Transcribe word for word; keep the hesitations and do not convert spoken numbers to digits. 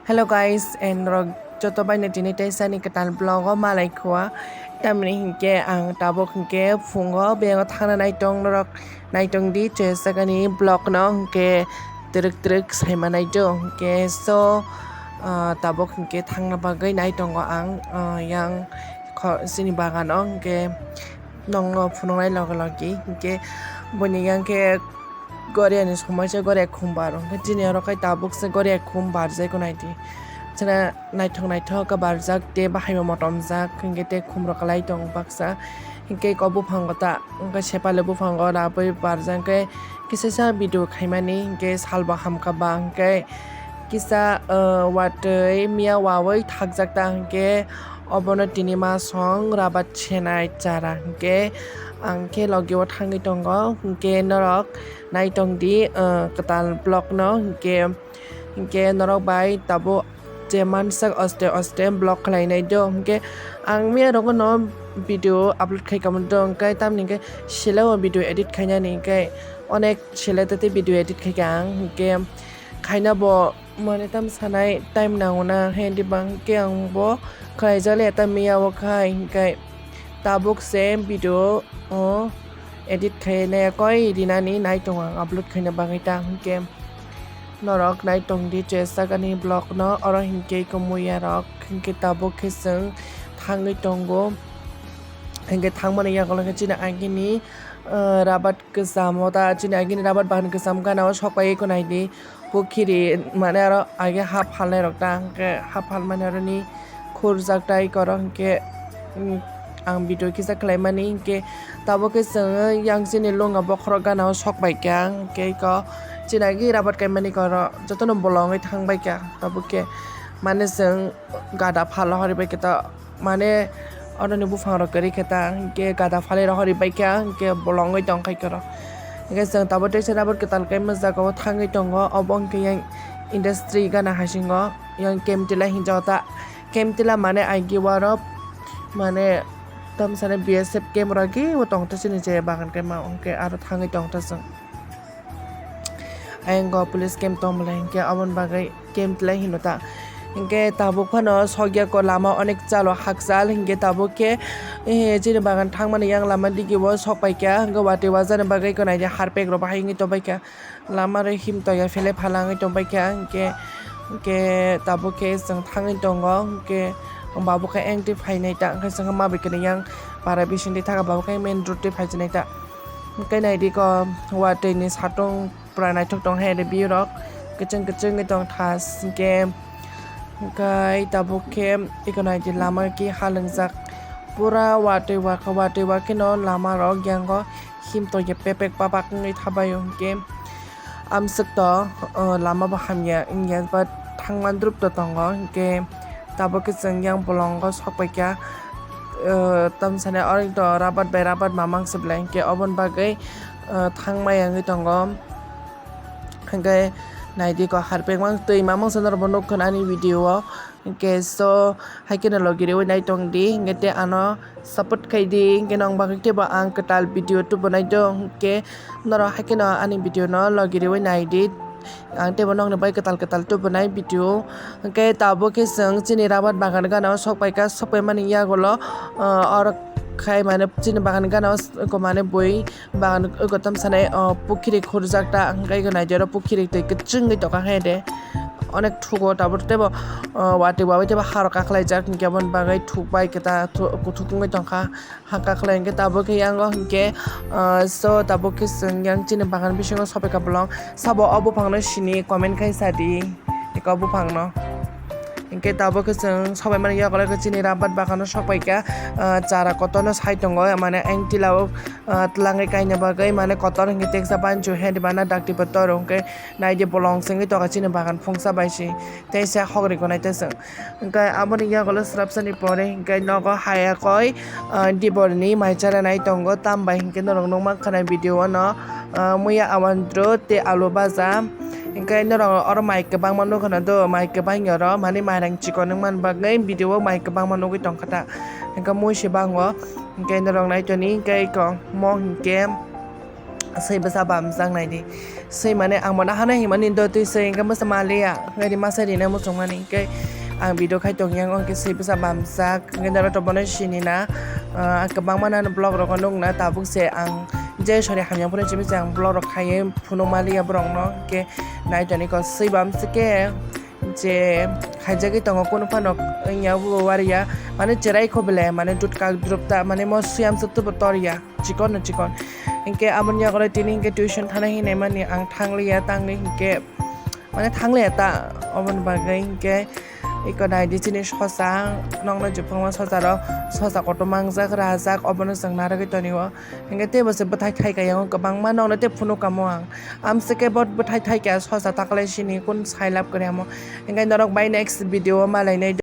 Hello guys, and norok joto bai no tini teisa ni kwtal vlog o malai khua. Tamni hinkhe ang tabuk hinkhe phungo bego thangna naitong norok naitong di chesakani vlog no hinkhe twrwk twrwk saima naito hinkhe so, ah, tabuk hinkhe thangna bagwi naitongo ang, ah, yang kho-, chini bagano hinkhe nokno phunuknai logi logi hinkhe buini yang khe Goria ni somoisa Goria khum bar, hwnkhe chini oro khai tabuk se Goria khum barjai ko naidi. Chwla naithok naithok khe barjak tei bahai bo motomjak, hwnkhe tei khum rok kwlai tongo baksa. Hwnkhe kok buphango ta, hwnkhe sepali buphango rabwi barjak, hwnkhe kisa sa video khaimani, hwnkhe sal bo hamkha ba, hwnkhe kisa, ah, watwi miya wawi thakjak ta, hwnkhe obono tini masong rabat senai chara, hwnkhe ang khe logi o thangwi tongo, hwnkhe norok naitong di, ah, kwtal vlog no, hwnkhe, hwnkhe norok bai tabuk je mansak oste oste vlog khlai nai do, hwnkhe ang miya rogo no video upload khai kamo do, hwnkhe tamni hwnkhe sila o video edit khainani hwnkhe onek sila tei video edit khaikha ang, hwnkhe khaina bo mane tam sanai time nango na, hwnkhe bang khe ang bo khlaijak le tam miya o khai, hwnkhe tabuk se video o edit khai nai koi rinani nai tongo ang upload khaina bagwi ta, hwnkhe norok nai tong di chesakani vlog no, oro hinkhe kumuya rok hinkhe tabuk khe chwng thangwi tongo, hinkhe thangmani yagulo khe chini agini, ah, rabat kwcham o ta chini agini rabat bahan kwcham gana o sok pai eko nai di. Pukhiri mane aro age ha phalnai rok ta hwnkhe ha phalmani aroni khurjak tai koro hwnkhe, mm, ang video kisa khlaimani hwnkhe tabuk khe chwng yang chini lunga bokhorok gana o sok bai kha hwnkhe eko chini agi rabat kaimani koro jotono bolongwi thang bai kha tabuk khe mane chwng gada phal rohorwi bai khe ta. Mane oroni buphang rok kwrwi khe ta, hinkhe gada phalwi rohorwi bai kha, hinkhe bolongwi tong khai khe oro. Hinkhe chwng tabuk teisa rubber kwtal kaima jaga o thangwi tongo, obo hinkhe yang industry gana haisingo, yang Kemtila hinjago ta. Kemtila mane aigi warok mane tamsani B S F camp rok agi o tong ta chini je bagan kaima, hinkhe aro thangwi tong ta chwng. Ayang go police camp tong belai hinkhe aboni bagwi camp tlai hino ta. Hinkhe tabuk phano sokya ko lama onek chalo hakchal hinkhe tabuk khe, eh, chini bagan thangmani yang lama digi o sok pai kha hinkhe watwi wajani bagwi ko naidi harpek rok bahai wngwi tong pai kha. Lama rwi him toya phele phala wngwi tong pai kha hinkhe, hinkhe tabuk khe chwng thangwi tongo hinkhe babuk khe engti phainai ta hinkhe chwng ma bai khe yang para bisingtwi thaka babuk khe main road twi phai chinai ta. Hinkhe naidi ko watwi ni satung. Pura naithok tong hai de view rok, kwchwng kwchwng wngwi tong tha hinkhe, hinkhe tabuk khe eko naidi lama khe halwngjak pura watwi wakha watwi wakheno lama rok yango him tongya pepek papak wngwi thabaio hinkhe amswk to, o, lama bo hamya wngya but thangma drup to tongo hinkhe tabuk khe chwng yang bolongo sok paikha, o, tamsani oro to rabat bai rabat mamang se belai hinkhe oboni bagwi, o, thangma wngwi tongo. Hwnkhe naidi ko harpek mang twi mamang se norokbo nukha ani video o. Hwnkhe so haikhe no logi riwi nai tong di, hwnkhe tei ano support khai di, hwnkhe nong bagwi teibo ang kwtal video tubunai do, hwnkhe norok haikhe no ani video no logi riwi nai di. Ang teibo nokni bai kwtal kwtal tubunai video. Hwnkhe tabuk khe chwng chini rabat bagan gana o sok paikha, sok paimani yagulo, ah, oro khai mane chini bagan gana o s-, ko mane bui. Bagan eko tamsani, o, pukhiri khurjak ta, hwnkhe eko naidi oro pukhiri twi kwchwngwi tongkha khe de. Onek thugo tabuk teibo, o, watwi wawi teibo harok kakhlaijak, hinkhe aboni bagwi thukbai khe ta, thu-, kuthuk wngwi tongkha, ha kakhlai hinkhe tabuk khe yango hinkhe, o, so tabuk khe chwng yang chini bagan bisingo sobaikha bolong, sabo o buphangno sini comment khai sa di, eko buphangno. Hinkhe tabuk khe chwng sobai mani yakolai khe chini rabat bagano sok paikha, ah, chara kotorno sai tongo, mane engtila o, ah, twlangwi kaina bagwi, mane kotor hinkhe teksa banchu hedi bana dakti bo toro hinkhe naidi bolong chwngwi tongkha chini bagan phungsa bai se teisa hok rigonai ta chwng. Hinkhe aboni yagulo swrapsani pore hinkhe nogo hayakoi, ah, diborni mai chara nai tongo, tambai hinkhe norok nukmankha na video o no, ah, muya awandru tei alu baja. Hinkhe norok oro mai kwbangma nukha na do, mai kwbang oro mani mairang chikon wngmani bagwi video o mai kwbangma nugwi tongkha ta. Hinkhe mui se bango, hinkhe norok naitoni hinkhe eko mo hinkhe Swi bwsa bamjak naidi. Swi mane ang bono hano himani do twi swi hwnkhe bwsa maliya. Hwnkhe ri masa rina muchungmani hwnkhe ang video khai tongya hwnkhe swi bwsa bamjak. Hwnkhe norok to bono sinina, ah, kwbangma nano vlog rogo nukna tabuk se ang je sori hamya phone simi se ang vlog rok khaiwi phunuk maliya borokno hwnkhe nai toni ko swi bamswk khe. Je khaijagwi tongo, kunu phano wngya bo wariya, mane cherai kho bele, mane dutka drupta, mane mo suyam se tubo torya, chikon no chikon. Hinkhe aboni yago tini hinkhe tuition thana hinwi mani ang thangliya, tangwi hinkhe mane thangliya ta, oboni bagwi hinkhe iko naidi chini sosa, nokno jukphangma sosa rok, sosa kotor mangjak, rajak, obono chwng narwgwi tonio. Hinkhe teibo se bwthai thai kaya kwbangma nokno tei phunuk kamo ang. Amswk khe bo bwthai thai kaya sosa taklai sini kun sai lab kwrwi amo. Hinkhe norok bai next video o malainai.